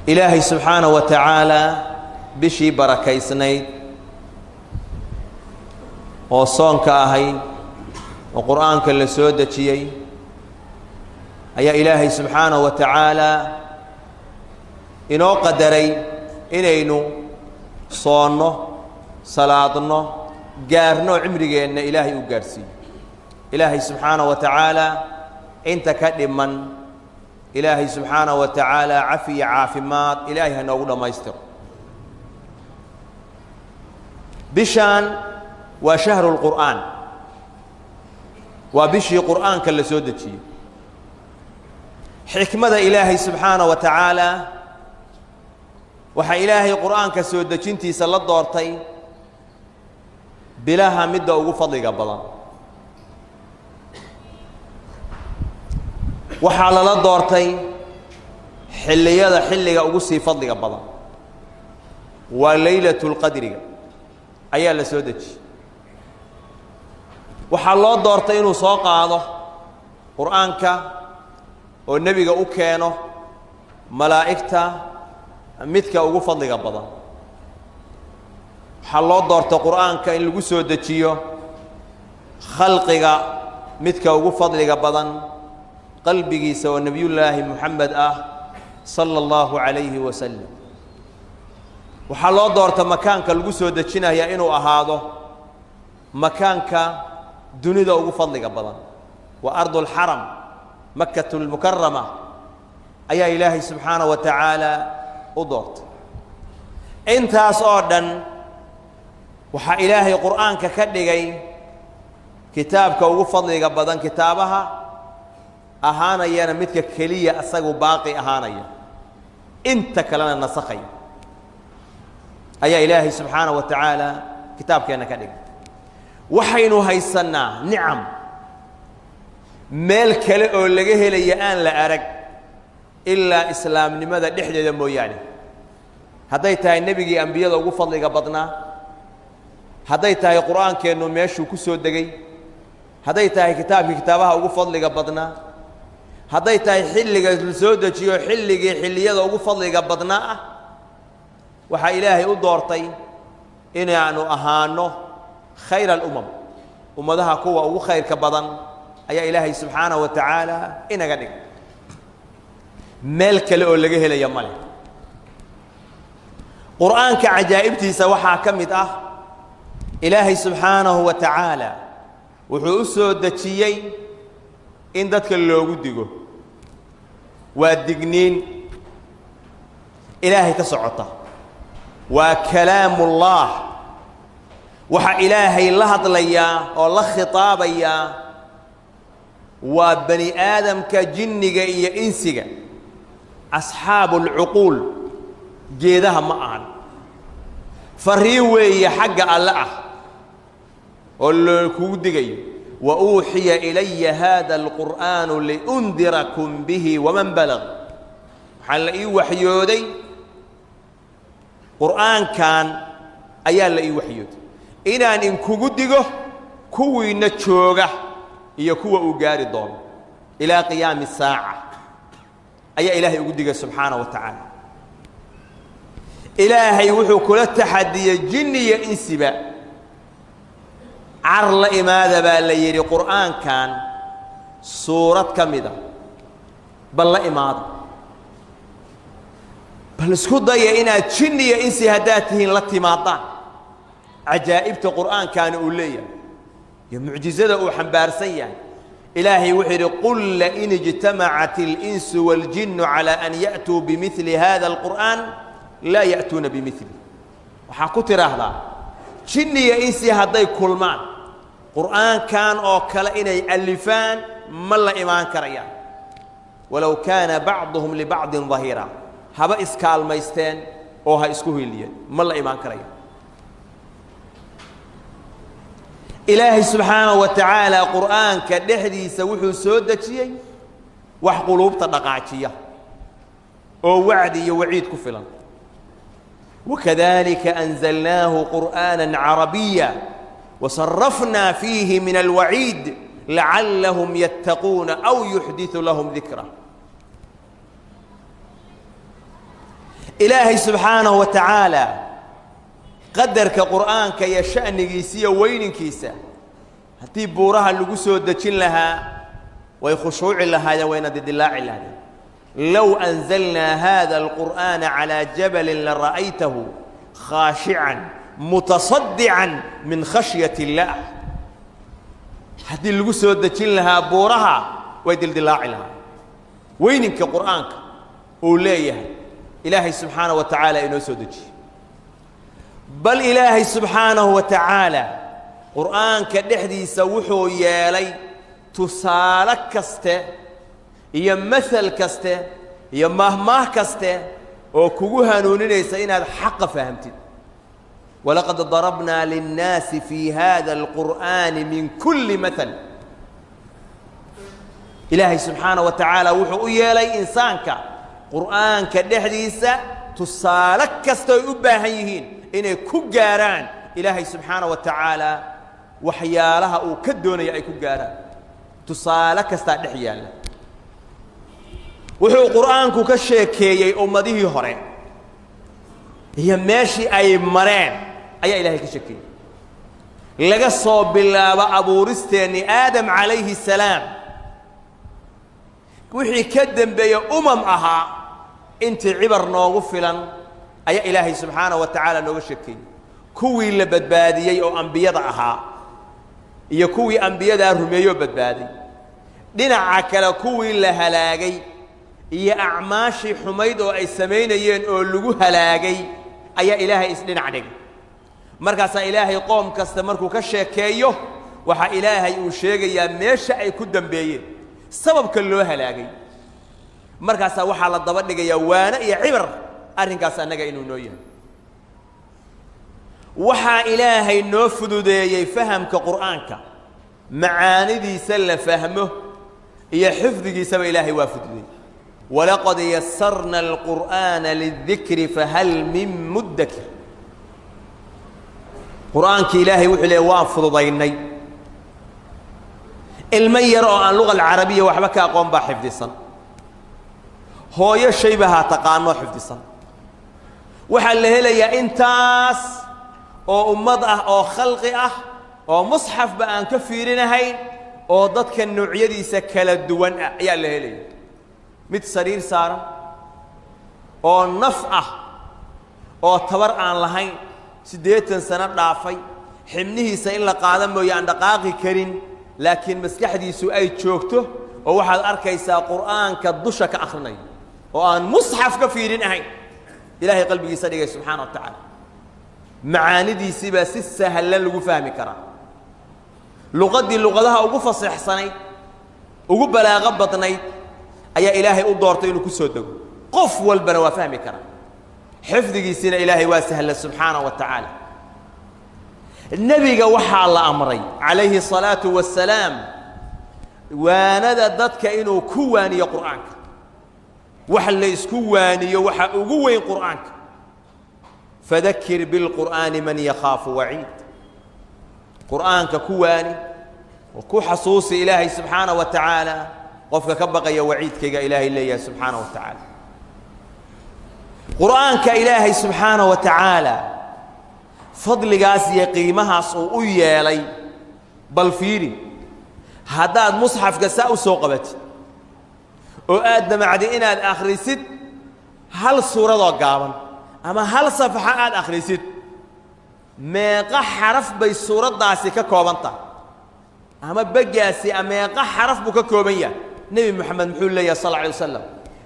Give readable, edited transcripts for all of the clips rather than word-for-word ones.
Ilaahay subxaanaه wa tacaala bishii barakaysnayd oo soonka ahayd oo Qur'aanka la soo dejiyey ayaa Ilaahay subxaanaه wa tacaala inoo qadaray inaynu soonno, salaadno, gaarno, cimrigeenna Ilaahay uu gaadhsiiyo. Ilaahay subxaanaه wa tacaala inta ka dhiman, Ilaahay subxaanaه wa tacaala cafi iyo caafimaad Ilaahay ha noogu dhammaystiro. Bishaan waa shahru lqur'aan, waa bishii Qur'aanka la soo dejiyey. Xikmada Ilaahay subxaanaه wa tacaala, waxaa Ilaahay Qur'aanka soo dejintiisa la doortay bilaha midda ugu fadliga badan. Waxaa lala doortay xilliyada xilliga ugu sii fadliga badan, waa laylatulqadriga ayaa la soo dejiyey. Waxaa loo doortay inuu soo qaado Qur'aanka oo nebiga u keeno malaa'igta midka ugu fadliga badan. Waxaa loo doortay Qur'aanka in lagu soo dejiyo khalqiga midka ugu fadliga badan qalbigiisa, oo Nebiyullaahi Moxamed ah sala allahu calayhi wasalam. Waxaa loo doorta makaanka lagu soo dejinaya inuu ahaado makaanka dunida ugu fadliga badan, waa ardulxaram, Makatu lmukarama, ayaa Ilaahay subxaanaه wa tacaala u doortay. Intaas oo dhan waxaa Ilaahay Qur'aanka ka dhigay kitaabka ugu fadliga badan kitaabaha, ahaanayana midka keliya asagu baaqi ahaanaya, inta kalena nasakhaya, ayaa Ilaahay subxaanaه wa tacaala kitaabkeenna ka dhigay. Waxaynu haysannaa nicam meel kale oo laga helaya aan la arag ilaa islaamnimada dhexdeeda mooyaane. Hadday tahay nebigii ambiyada ugu fadliga badnaa, hadday tahay Qur'aankeennu meeshuu ku soo degay, hadday tahay kitaabkii kitaabaha ugu fadliga badnaa, hadday tahay xilliga la soo dejiyo xilligii xilliyada ugu fadliga badnaa ah, waxaa Ilaahay u doortay inaanu ahaano khayra alumam, ummadaha kuwa ugu khayrka badan ayaa Ilaahay subxaanaه wa tacaala inaga dhigay. Meel kale oo laga helaya ma leh. Qur'aanka cajaa'ibtiisa waxaa ka mid ah, Ilaahay subxaanahu wa tacaala wuxuu u soo dejiyey in dadka loogu digo. Waa digniin Ilaahay ka socota, waa kalaamullaah. Waxaa Ilaahay la hadlayaa oo la khitaabayaa waa bani aadamka, jinniga iyo insiga, asxaabu alcuquul, geedaha ma ahan. Fariin weeye xagga Alle ah oo loo kugu digayo. Wa uuxiya ilaya hada alqur'aanu liundirakum bihi waman balag. Waxaa la ii waxyooday Qur'aankan, ayaa la ii waxyooday inaan inkugu digo kuwiina jooga iyo kuwa uu gaari doono ilaa qiyaami saaca, ayaa Ilaahay ugu digay subxaanaه wa tacaala. Ilaahay wuxuu kula taxadiyey jinni iyo insiba: car la imaada baa la yidhi, Qur'aankan suurad ka mida bal la imaada, bal isku daya inaad jinni iyo insi haddaad tihiin la timaadaan cajaa'ibta Qur'aankaani uu leeyahay iyo mucjizada uu xambaarsan yahay. Ilaahay wuxuu yidhi: qul lain ijtamacat اlinsu waاljinnu calى an ya'tuu bimili hada alqur'aan laa ya'tuuna bimili. Waxaa ku tidhaahdaa, jinni iyo insi hadday kulmaan Qur'aankan oo kale inay alifaan ma la imaan karayaan, walow kaana bacduhum libacdin dahiira, haba iskaalmaysteen oo ha isku hiiliyeen, ma la imaan karayaan. Ilaahay subxaanaه wa tacaala Qur'aanka dhexdiisa wuxuu soo dejiyey wax quluubta dhaqaajiya oo wacdi iyo waciid ku filan. Wakadalika anzalnaahu qur'aana carabiya wasarafnaa fiihi min alwaciid lacallahum yattaquuna aw yuxdiثu lahum dikra. Ilaahay subxaanahu wa tacaala qadarka qur'aanka iyo sha'nigiisa iyo weyninkiisa haddii buuraha lagu soo dejin lahaa way khushuuci lahaayeen, wayna didilaaci lahaayeen. Low anzalnaa hada alqur'aana calaa jabalin lara'aytahu khaashican mutasaddican min khashyati illaah. Haddii lagu soo dejin lahaa buuraha way dildilaaci lahaa. Weyninka qur'aanka uu leeyahay Ilaahay subxaanahu wa tacaala inoo soo dejiyey. Bal Ilaahay subxaanahu wa tacaala qur'aanka dhexdiisa wuxuu yeelay tusaale kaste iyo masal kaste iyo mahmaah kaste oo kugu hanuuninaysa inaad xaqa fahamtid. Walaqad darabnaa linnaasi fii hada alqur'aani min kulli maal. Ilaahay subxaanaه wa tacaala wuxuu u yeelay insaanka qur'aanka dhexdiisa tusaale kasta ay u baahan yihiin inay ku gaaraan Ilaahay subxaanaه wa tacaala waxyaalaha uu ka doonaya ay ku gaaraan. Tusaale kastaa dhex yaalla. Wuxuu qur'aanku ka sheekeeyey ummadihii hore iyo meeshii ay mareen ayaa Ilahay ka sheekeeyey, laga soo bilaabo abuuristeennii Aadam calayhi salaam, wixii ka dembeeye umam ahaa, intii cibar noogu filan ayaa Ilaahay subxaanaه wa tacaala nooga sheekeeyey, kuwii la badbaadiyey oo ambiyada ahaa iyo kuwii ambiyadaa rumeeyoo badbaaday, dhinaca kale kuwii la halaagay iyo acmaashii xumayd oo ay samaynayeen oo lagu halaagay ayaa Ilaahay isdhinac dhigay. Markaasaa Ilaahay qoom kasta markuu ka sheekeeyo waxaa Ilaahay uu sheegayaa meesha ay ku dambeeyeen, sababka loo halaagay. Markaasaa waxaa la daba dhigayaa waano iyo cibar arrinkaas annaga inuu noo yahay. Waxaa Ilaahay noo fududeeyey fahamka qur'aanka, macaanidiisa la fahmo iyo xifdigiisaba Ilaahay waa fududeeyey. Walaqad yasarna alqur'aana lidikri fahal min muddakir. Qur'aankii Ilaahay wuxuu leeyay waan fududaynay. Ilmo yar oo aan luga alcarabiya waxba ka aqoon baa xifdisan, hooyo shaybahaa taqaanoo xifdisan. Waxaa la helayaa intaas oo ummad ah oo khalqi ah oo musxafba aan ka fiirinahayn oo dadka noocyadiisa kala duwan ah ayaa la helaya, mid sariir saaran oo naf ah oo tabar aan lahayn, 80 sano dhaafay, xibnihiisa in la qaada mooye aan dhaqaaqi karin, laakiin maskaxdiisu ay joogto, oo waxaad arkaysaa qur'aanka dusha ka akrinaya oo aan musxaf ka fiirin ahayn. Ilaahay qalbigiisa dhigay subxaana wa tacaala, macaanidiisii baa si sahlan lagu fahmi karaa. Luqaddii luqadaha ugu faseexsanayd, ugu balaaqo badnayd ayaa Ilaahay u doortay inuu ku soo dego. Qof walbana waa fahmi karaa, xifdigiisiina Ilaahay waa sahla subxaana wa tacaala. Nebiga waxaa la amray calayhi الsalaatu wasalaam waanada dadka inuu ku waaniyo qur'aanka. Wax la isku waaniyo waxa ugu weyn qur'aanka. Fadakir bilqur'aani man yakhaafu waciid. Qur'aanka ku waani oo ku xasuusi Ilaahay subxaana wa tacaala qofka ka baqaya waciidkayga, Ilaahay leeyahay subxaana wa tacaala. Qur'aanka Ilaahay subxaana wa tacaala fadligaas iyo qiimahaas uu u yeelay, bal fiiri, haddaad musxafka saa u soo qabatid oo aad damacdi inaad akhrisid hal suuradoo gaaban ama hal safxo aad akhrisid, meeqa xaraf bay suuraddaasi ka kooban tahay ama beggaasi meeqa xaraf buu ka kooban yahay? Nebi Moxamed muxuu leeyahay sal alay wasalam?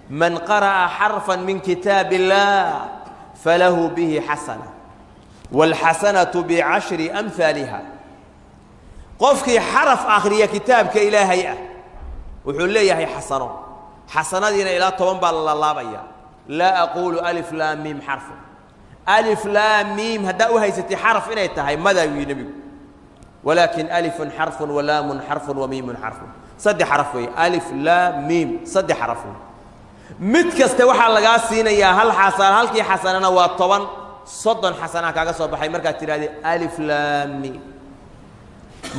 Man qara'a xarfan min kitaab illaah falahu bihi xasana wاlxasanatu bicashri amhaaliha. Qofkii xaraf akhriya kitaabka Ilaahay ah wuxuu leeyahay xasano, xasanadiina ilaa 10 baa la laalaabaya. Laa aquulu alif laam miim xarfu. Alif laam miim haddaa u haysatay xaraf inay tahay, madaa yidhi nebigu, walaakin alifun xarfun walaamun xarfun wa miimun xarfun. Saddex xaraf weeye alif laam miim, saddex xaraf wey. Mid kaste waxaa lagaa siinayaa hal xasana, halkii xasanana waa 10, 30 xasanaa kaaga soo baxay markaad tidhahdee alif laam miim.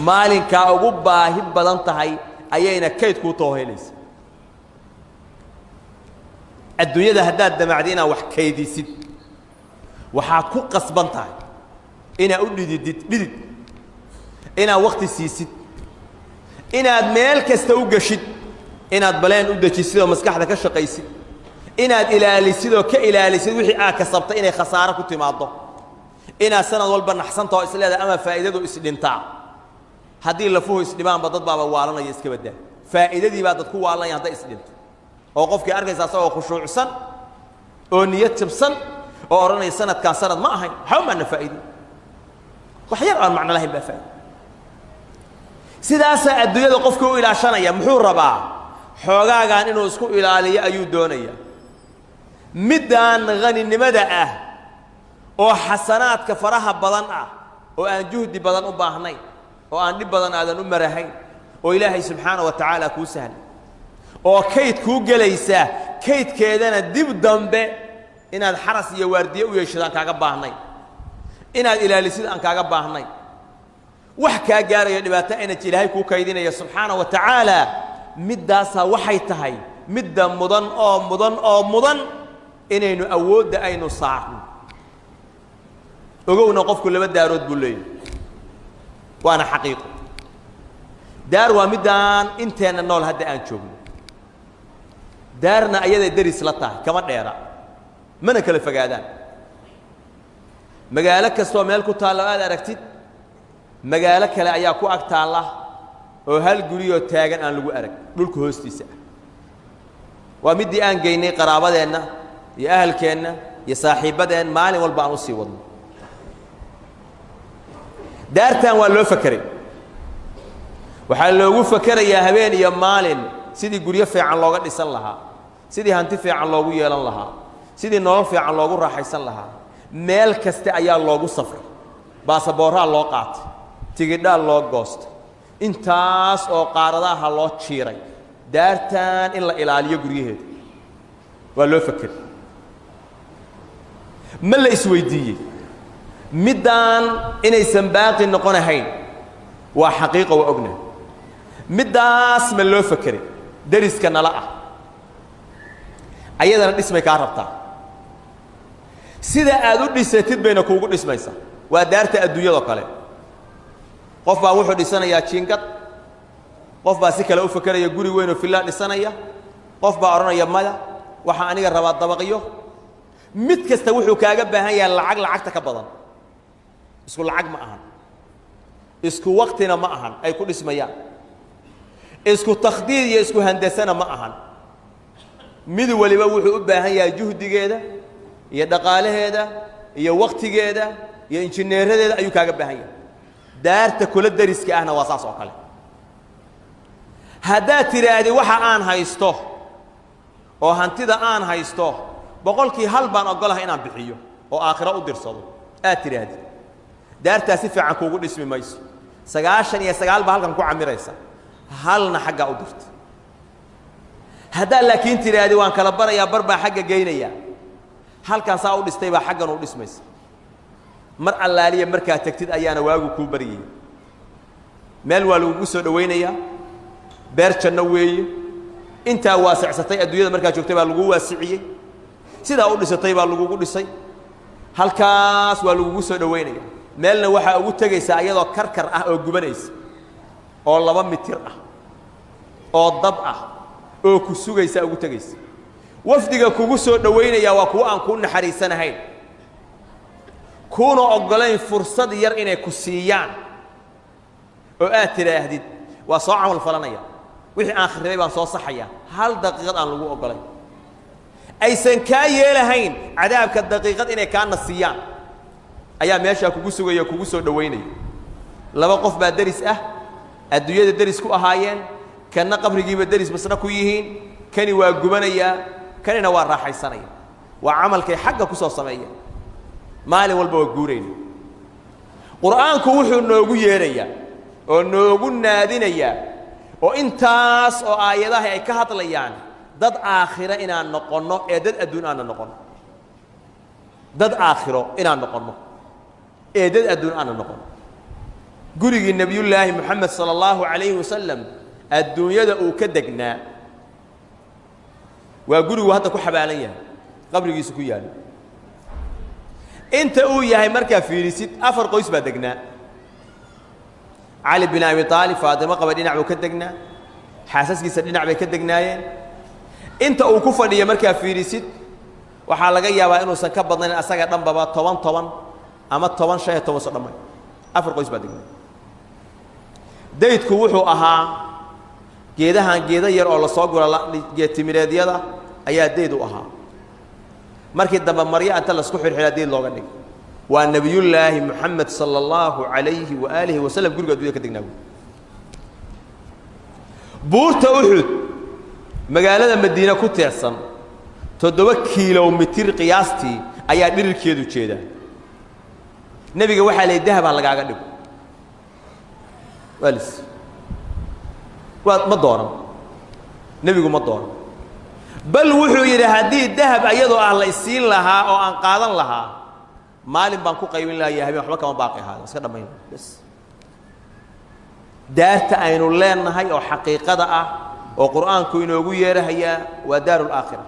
Maalinkaa ugu baahi badan tahay ayayna kayd kuu toohelaysa. Adduunyada haddaad damacdi inaad wax kaydisid, waxaad ku qasban tahay inaad u dhididid dhidid, inaad wakti siisid, inaad meel kasta u geshid, inaad baleen u dejisid oo maskaxda ka shaqaysid, inaad ilaalisid oo ka ilaalisid wixii aad kasabtay inay khasaaro ku timaaddo, inaad sanad walba naxsantao isleedahay ama faa'iidadu isdhintaa. Haddii lafuhu isdhibaanba dad baaba waalanaya, iska baddaa. Faa'iidadii baa dad ku waalanaya hadday isdhinto, oo qofkii arkaysa asagoo khushuucsan oo niyad jabsan oo odhanaya sanadkaan sanad ma ahayn, waxba maana faa'iidin, wax yar aan macno lahayn baa faa'ida. Sidaasaa adduunyada qofkii u ilaashanaya. Muxuu rabaa? Xoogaagaan inuu isku ilaaliyo ayuu doonayaa. Middaan haninimada ah oo xasanaadka faraha badan ah oo aan juhdi badan u baahnayn oo aan dhib badan aadan u marahayn oo Ilaahay subxaana wa tacaala kuu sahlay oo kayd kuu gelaysa, kaydkeedana dib dambe inaad xaras iyo waardiye u yeeshid aan kaaga baahnayn, inaad ilaalisid aan kaaga baahnayn, wax kaa gaarayo dhibaato inaj Ilaahay kuu kaydinaya subxaana wa tacaala, middaasaa waxay tahay midda mudan oo mudan oo mudan inaynu awoodda aynu saarno. Ogowna, qofku laba daarood buu leeyahy, waana xaqiiqo. Daar waa middaan inteenna nool hadda aan joogno. Daarna ayaday deris la tahay, kama dheera, mana kala fogaadaan. Magaalo kastoo meel ku taalla o aad aragtid, magaalo kale ayaa ku ag taalla oo hal guriyoo taagan aan lagu arag dhulka hoostiisa ah. Waa middii aan geynay qaraabadeenna iyo ahalkeenna iyo saaxiibbadeen, maalin walba aan usii wadno. Daartan waa loo fakeray. Waxaa loogu fakerayaa habeen iyo maalin sidii guryo fiican looga dhisan lahaa, sidii hanti fiican loogu yeelan lahaa, sidii nolol fiican loogu raaxaysan lahaa. Meel kaste ayaa loogu safray, baasaboorraa loo qaatay, tigidhaa loo goostay, intaas oo qaaradaha loo jiiray daartan in la ilaaliyo guryaheeda. Waa loo fakeray. Ma la isweydiiyey middaan inaysan baaqi noqonahayn? Waa xaqiiqa, waa ognahay. Middaas ma loo fakeray? Deriska nala ah ayadana dhismay kaa rabtaa. Sida aad u dhisatid bayna kuugu dhismaysaa. Waa daarta adduunyadoo kale. Qof baa wuxuu dhisanayaa jiingad, qof baa si kale u fakeraya, guri weyn oo villa dhisanaya, qof baa odhanaya maya, waxaa aniga rabaa dabaqyo. Mid kasta wuxuu kaaga baahan yahay lacag, lacagta ka badan. Isku lacag ma ahan, isku waktina ma ahan ay ku dhismayaan, isku takhdiid iyo isku handasana ma ahan. Mid waliba wuxuu u baahan yahay juhdigeeda iyo dhaqaalaheeda iyo waktigeeda iyo injineeradeeda ayuu kaaga baahan yahay. Daarta kula deriska ahna waa saas oo kale. Haddaad tidhaahdi waxa aan haysto oo hantida aan haysto 1% baan oggolahay inaan bixiyo oo aakhiro u dirsado, aad tidhaahdi, daartaa si fiican kuugu dhismi mayso. 99 baa halkan ku camiraysa, halna xaggaa u dirta. Haddaad laakiin tidhaahdi waan kala barayaa, bar baa xagga geynayaa, halkan saa u dhistay baa xaggan u dhismaysa. Mar allaaliya markaad tegtid ayaana waagu kuu baryaya. Meel waa lagugu soo dhowaynayaa, beer janno weeye. Intaa waasicsatay adduunyada markaad joogtay baa laguu waasiciyey, sidaa u dhisatay baa lagugu dhisay, halkaas waa lagugu soo dhowaynaya. Meelna waxaa ugu tegaysaa iyadoo karkar ah oo gubanaysa oo 2 mitir ah oo dab ah oo ku sugaysaa ugu tegaysa. Wafdiga kugu soo dhowaynaya waa kuwo aan kuu naxariisanahayn, kuuna oggolayn fursad yar inay ku siiyaan oo aad tidhaahdid waa soo camal falanaya, wixii aan kharibay baan soo saxaya. Hal daqiiqad aan lagu oggolayn, aysan kaa yeelahayn cadaabka daqiiqad inay kaa nasiyaan ayaa meeshaa kugu sugaya, kugu soo dhowaynaya. Laba qof baa deris ah, adduunyada deris ku ahaayeen, kanna qabrigiiba deris masna ku yihiin. Kani waa gubanayaa, kanina waa raaxaysanaya. Waa camalkay xagga ku soo sameeyeen. Maalin walba waa guurayna. Qur'aanku wuxuu noogu yeedhayaa oo noogu naadinayaa oo intaas oo aayadaha ay ka hadlayaan dad aakhiro inaan noqonno ee dad adduun aanna noqonno, dad aakhiro inaan noqonno ee dad adduun aanna noqonno. Gurigii Nebiyullaahi Moxamed sala allahu calayhi wasalam adduunyada uu ka degnaa. Waa gurigu hadda ku xabaalan yahay, qabrigiisu ku yaalo. Inta uu yahay markaa fiirisid, 4 qoys baa degnaa. Cali bin Abi Aalib, Faatimo qaba, dhinac buu ka degnaa, xaasaskiisa dhinac bay ka degnaayeen. Inta uu ku fadhiyo markaa fiirisid, waxaa laga yaabaa inuusan ka badnayn asaga dhanbaba 10 10 ama 10 15 soo dhamay. 4 qoys baa degnaa. Daydku wuxuu ahaa geedahan, geedo yar oo lasoo gura, geedtimireedyada ayaa dayd u ahaa. Markii dambe maryo inta lasku xirxiraa dayd looga dhigay. Waa Nebiyullaahi Moxamed sala allahu calayhi waaalihi wasalam guriga addunya ka degnaa. Buurta Uxud, magaalada Madiine ku teedsan, 7 kilomitir qiyaastii ayaa dhirirkeedu jeedaa. Nebiga waxaa la yidhi dahab ha lagaaga dhigo, waa lis waa ma dooran. Nebigu ma dooran, bal wuxuu yidhi haddii dahab ayadoo ah la isiin lahaa oo aan qaadan lahaa, maalin baan ku qaybin lahaa, habeen waxba kama baaqi ahaado, iska dhammayn bas. Daarta aynu leenahay oo xaqiiqada ah oo Qur'aanku inoogu yeerahayaa waa daaru laakhira.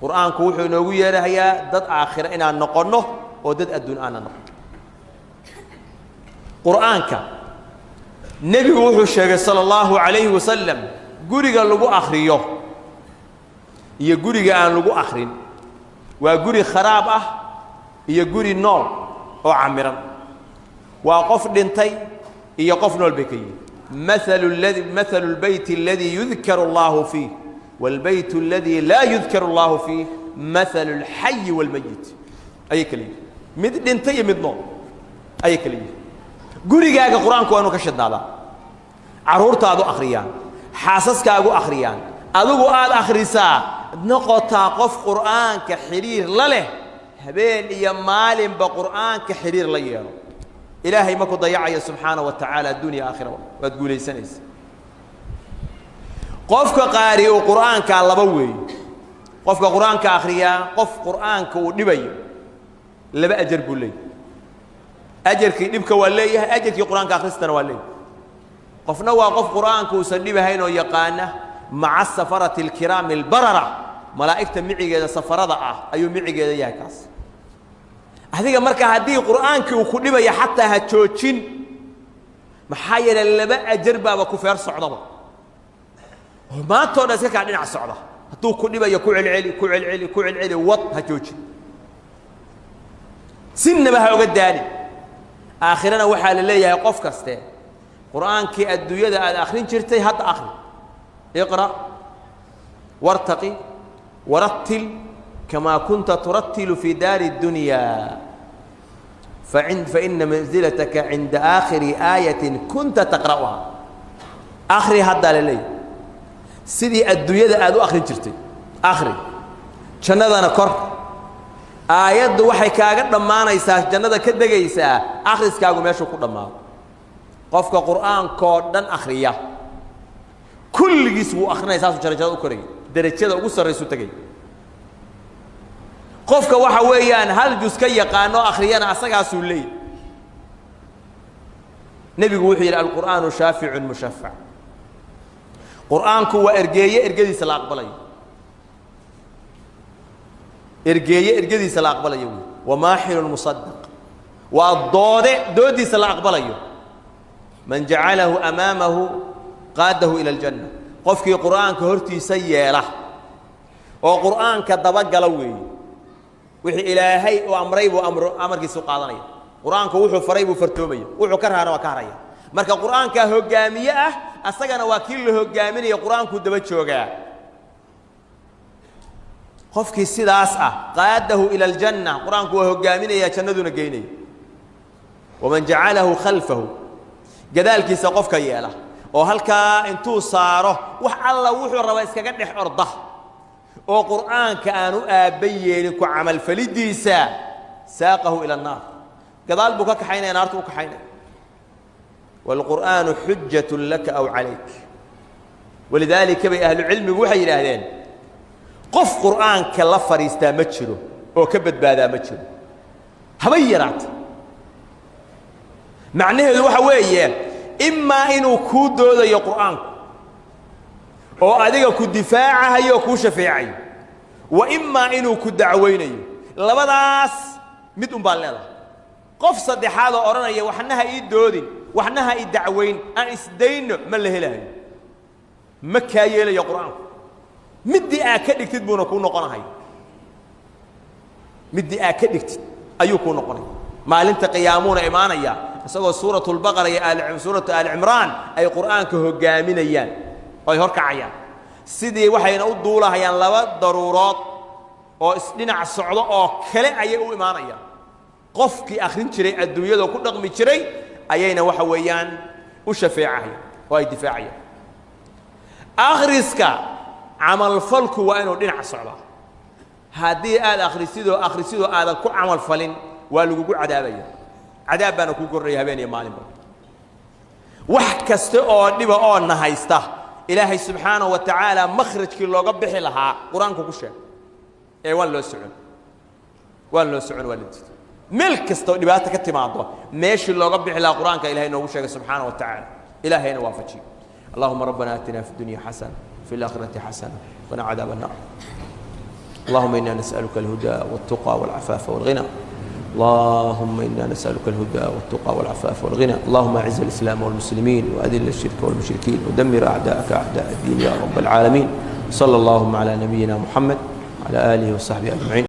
Qur'aanku wuxuu inoogu yeerahayaa dad aakhira inaan noqonno oo dad adduun aanan noqon. Qur'aanka nebigu wuxuu sheegay sala allahu calayhi wasalam guriga lagu akhriyo iyo guriga aan lagu akhrin waa guri kharaab ah iyo guri nool oo camiran, waa qof dhintay iyo qof nool bay ka yihin. Maalu ladi mathalu اlbeyt اladii yudkaru allahu fiih wاlbeyt اladii laa yudkaru allahu fiih mathalu اlxayi wاlmayit ayay kala yihin. Mid dhintay iyo mid nool ayay kala yihin. Gurigaaga Qur-aanku waa inuu ka shidnaadaa, carruurtaadu akhriyaan, xaasaskaagu akhriyaan, adigu aada akhrisaa, noqotaa qof Qur'aanka xidhiir la leh, habeen iyo maalinba Qur'aanka xidhiir la yeelo. Ilaahay ma ku dayacayo subxaana wa tacaala, addunya aakhira waad guulaysanaysa. Qofka qaari uu Qur'aankaa laba weeye. Qofka Qur'aanka akhriyaa, qof Qur'aanka uu dhibayo, laba ajar buu leeyahy. Ajarkii dhibka waa leeyahay, ajarkii Qur'aanka akhristana waa leeyahay. Qofna waa qof Qur'aanka uusan dhibahayn oo yaqaana, maca safarati alkiraami albarara, malaa'igta micigeeda safarada ah ayuu micigeeda yahay kaas. Adiga marka haddii Qur'aankii uu ku dhibaya, xataa ha joojin. Maxaa yeelay, laba ajar baaba ku feer socdaba oo maantao dhan iska kaa dhinac socda. Hadduu ku dhibayo, ku celceli, ku celceli, ku celceli, wad, ha joojin, sinaba ha oga daali. Aakhirana waxaa la leeyahay qof kaste Qur'aankii adduunyada aad akhrin jirtay hadda akhri. Iqra' wartaqi warattil kamaa kunta turattilu fii daari اddunyaa, faina manzilataka cinda aakhiri aayatin kunta taqra'uha. Akhri haddaa la leeyahay sidii adduunyada aad u akhrin jirtay, akhri, jannadana kor. Aayaddu waxay kaaga dhammaanaysaa, jannada ka degaysaa, akhriskaagu meeshuu ku dhammaado. Qofka Qur'aankoo dhan akhriya, kulligiis wuu akrinaya, saasuu jarajada u koraya, derajada ugu sarraysuu tegay. Qofka waxa weeyaan hal jus ka yaqaano akhriyana, asagaasuu leeyahy. Nebigu wuxuu yidhi: "Alqur'aanu shaaficun mushafac." Qur'aanku waa ergeeye ergadiisa la aqbalayo, ergeeye ergadiisa la aqbalayo wy. Wamaaxilun musadaq, waa doode doodiisa la aqbalayo. Man jacalahu amaamahu qaadahu ila aljanna. Qofkii Qur'aanka hortiisa yeela oo Qur'aanka dabagala weeye, wixii Ilaahay uu amray buu amro, amarkiisu qaadanaya. Qur'aanku wuxuu faray buu fartoomaya, wuxuu ka rahana waa ka haraya. Marka Qur'aankaa hoggaamiye ah, asagana waa kii la hoggaaminaya, Qur'aankuu daba joogaa. Qofkii sidaas ah, qaadahu ila aljanna, Qur-aanku waa hoggaaminaya, jannaduna geynaya. Waman jacalahu khalfahu, gadaalkiisa qofka yeela oo halkaa intuu saaro wax alla wuxuu rabaa iskaga dhex orda oo Qur'aanka aan u aabba yeelin ku camalfalidiisa, saaqahu ila annaar, gadaal buu ka kaxaynaya, naartu u kaxaynaya. Wاlqur'aanu xujaة laka aw calayk. Walidaalika bay ahlucilmigu waxay yidhaahdeen: qof Qur'aanka la fadhiistaa ma jiro oo ka badbaadaa ma jiro, habay yaraata. Macnaheedu waxa weeye, imaa inuu kuu doodayo Qur'aanku oo adiga ku difaacahayo oo kuu shafeecayo. Wa imaa inuu ku dacweynayo. Labadaas mid un baad leedahay. Qof saddexaad oo odhanaya waxna ha ii doodin, waxna ha ii dacweyn, aan isdayno, ma la helaayo. Ma kaa yeelayo Qur-aanku. Middii aad ka dhigtid buuna kuu noqonahay. Middii aad ka dhigtid ayuu kuu noqonaya. Maalinta qiyaamuuna imaanaya isagoo Suurat Lbaqara iyo Suuratu Aali Cimraan ay Qur'aanka hoggaaminayaan oo ay horkacayaan. Sidii waxayna u duulahayaan laba daruurood oo isdhinac socdo oo kale ayay u imaanayaan. Qofkii akhrin jiray adduunyadoo ku dhaqmi jiray ayayna waxa weeyaan u shafeecahayaan oo ay difaacayaan. Akhriska, camalfalku waa inuu dhinac socdaa. Haddii aad akhrisidoo akhrisidoo aadan ku camalfalin, waa lagugu cadaabaya. Cadaab baana kuu kordhaya habeen iyo maalinba. Wax kasta oo dhiba oo na haysta, Ilaahay subxaanahu wa tacaala makhrajkii looga bixi lahaa Qur-aanku ku sheegay ee waan loo socon, waan loo socon, waa la diiday. Meel kasta oo dhibaata ka timaado, meeshii looga bixi lahaa Qur-aanka Ilahay noogu sheegay subxaanaه wa tacaala. Ilaahayna waafajiyo. اللهم ربنا آتنا في الدنيا حسنة، في الآخرة حسنة، وقنا عذاب النار. اللهم إنا نسألك الهدى والتقى والعفاف والغنى. اللهم إنا نسألك الهدى والتقى والعفاف والغنى. اللهم أعز الإسلام والمسلمين، وأذل الشرك والمشركين، ودمر أعداءك أعداء الدين يا رب العالمين. صلى اللهم على نبينا محمد وعلى آله وصحبه أجمعين.